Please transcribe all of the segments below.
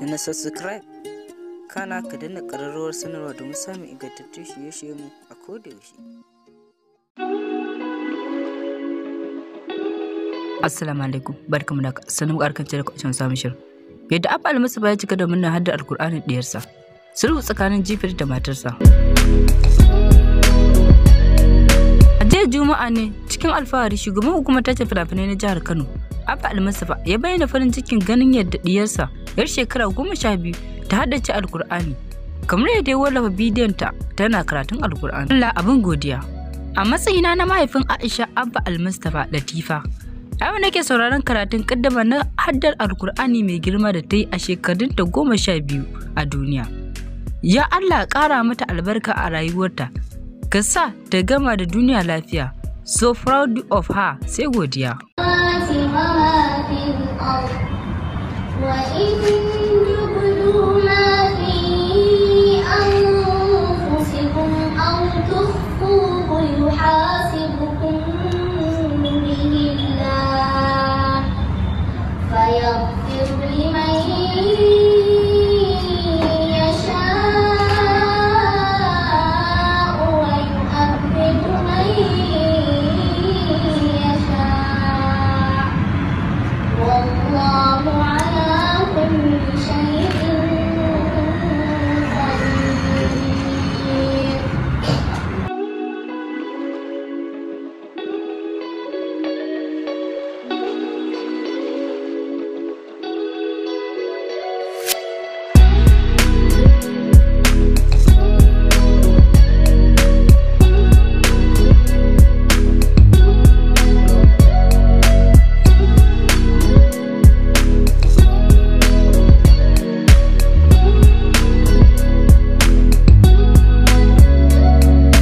Na subscribe, kana ka danna ƙararrawar sanarwa domin samun ingantattun shirye-shiryenmu a kodayaushe. Assalamu alaikum, barkamu da sanin karkance da kwacin samun shirin. Yadda Abba Almustapha ya cika da murnar haddar Alkur'anin ɗiyarsa. Sulhu tsakanin Jifir da matarsa. A jiya Juma'a ne cikin alfahari shugaban hukumar tace fina-finai na jihar Kano, Abba Almustapha ya bayyana farin cikin ganin yadda ɗiyarsa yar shekara 12 ta haddace Alkur'ani. Kamar yadda ya wallafa bidiyon ta tana karatun Alkur'ani. Allah abin godiya. A matsayina na mahaifin Aisha Abba Almustapha Latifa, yau nake sauraron karatun kaddama na haddar Alkur'ani mai girma da ta yi a shekarun ta 12 a duniya. Ya Allah ƙara mata albarka a rayuwarta, ka sa ta gama da duniya lafiya. So proud of her, sai godiya. وما في الأرض وإن تبدوا ما في أنفسكم أو تخفوه يحاسبكم به الله فيغفر لمن يشاء ويؤذب من يشاء والله على كل شيء قدير.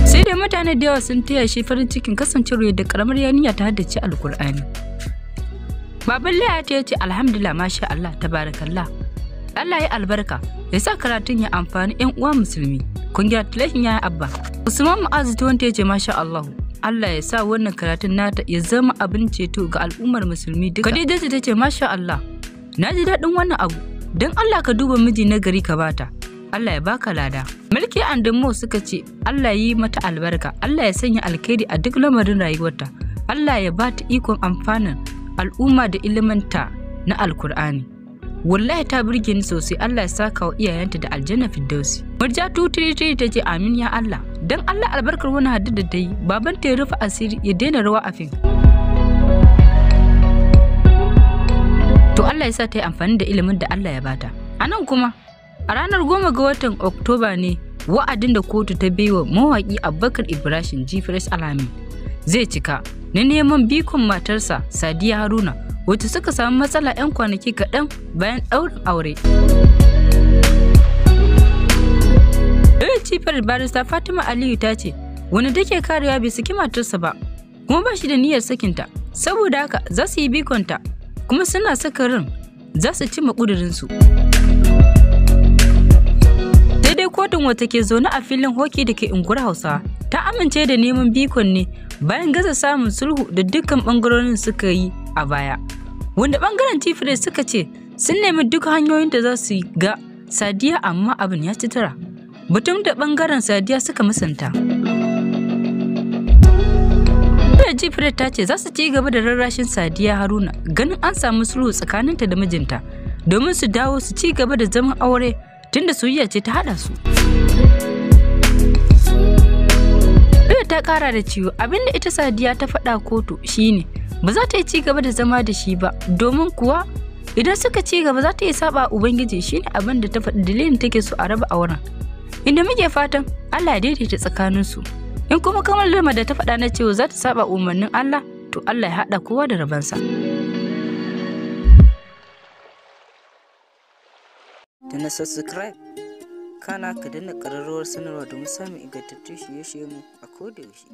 Sai dai mutane da yawa sun taya shi farin cikin kasancewar yadda karamar yarinya ta haddace Alkur'ani. Baban Laya ta ce alhamdulillah, masha Allah, tabarakallah. Allah ya albarka, ya sa karatun ya amfani yan uwa musulmi. Congratulations ya Abba. Usman Mu'azu ta wanda ya ce masha Allah. Allah ya sa wannan karatun nata ya zama abin ceto ga al'ummar musulmi duka. Khadija ta ce masha Allah. Na ji daɗin wannan abu. Don Allah ka duba miji na gari ka bata. Allah ya baka lada. Mulki and Mo suka ce Allah yi mata albarka, Allah ya sanya alkhairi a duk lamarin rayuwarta, Allah ya ba ta ikon amfanin al'umma da ilimanta na Alkur'ani. Wallahi ta burge ni sosai, Allah ya saka wa iyayenta da aljanna firdausi. Murja 233 ta ce amin ya Allah. Dan Allah albarkar wani haddu da ta yi, babanta ya rufe asiri ya daina rawa a fim. To Allah ya sa ta yi amfani da ilimin da Allah ya bata. A nan kuma, a ranar 10 ga watan Oktoba ne wa'adin da kotu ta baiwa mawaƙi Abubakar Ibrahim G-Fresh Alamin zai cika na neman bikon matarsa Sadiya Haruna wacce suka samu matsala 'yan kwanaki kaɗan bayan ɗaurin aure. Lauyan cifar barista Fatima Aliyu ta ce wanda take karewa bai saki matarsa ba kuma ba shi da niyyar sakinta, saboda haka za su yi bikonta kuma suna saka ran za su cimma ƙudurinsu. Sai dai kotun wata ke zaune a filin hoki da ke unguwar Hausawa ta amince da neman bikon ne bayan gaza samun sulhu da dukkan bangarorin suka yi a baya. Wanda bangaren Tifre suka ce sun nemi duk hanyoyin da za su ga Sadiya amma abin ya ci tura. Batun da bangaren Sadiya suka musanta. Jifre ta ce za su ci gaba da rarrashin Sadiya Haruna ganin an samu sulhu tsakaninta da mijinta domin su dawo su ci gaba da zaman aure tunda soyayya ce ta haɗa su. Bello ta ƙara da cewa abinda ita Sadiya ta faɗa kotu shine ba za ta yi ci gaba da zama da shi ba domin kuwa idan suka ci gaba za ta yi saba Ubangiji, shine abin da ta faɗi dalilin take so a raba auren. Inda muke fatan Allah ya daidaita tsakaninsu. In kuma kamar lama da ta faɗa na cewa za ta saba umarnin Allah, to Allah ya haɗa kowa da rabansa. Da na subscribe, kana ka danna ƙararrawar sanarwa domin samun ingantattun shirye-shiryenmu a kodayaushe.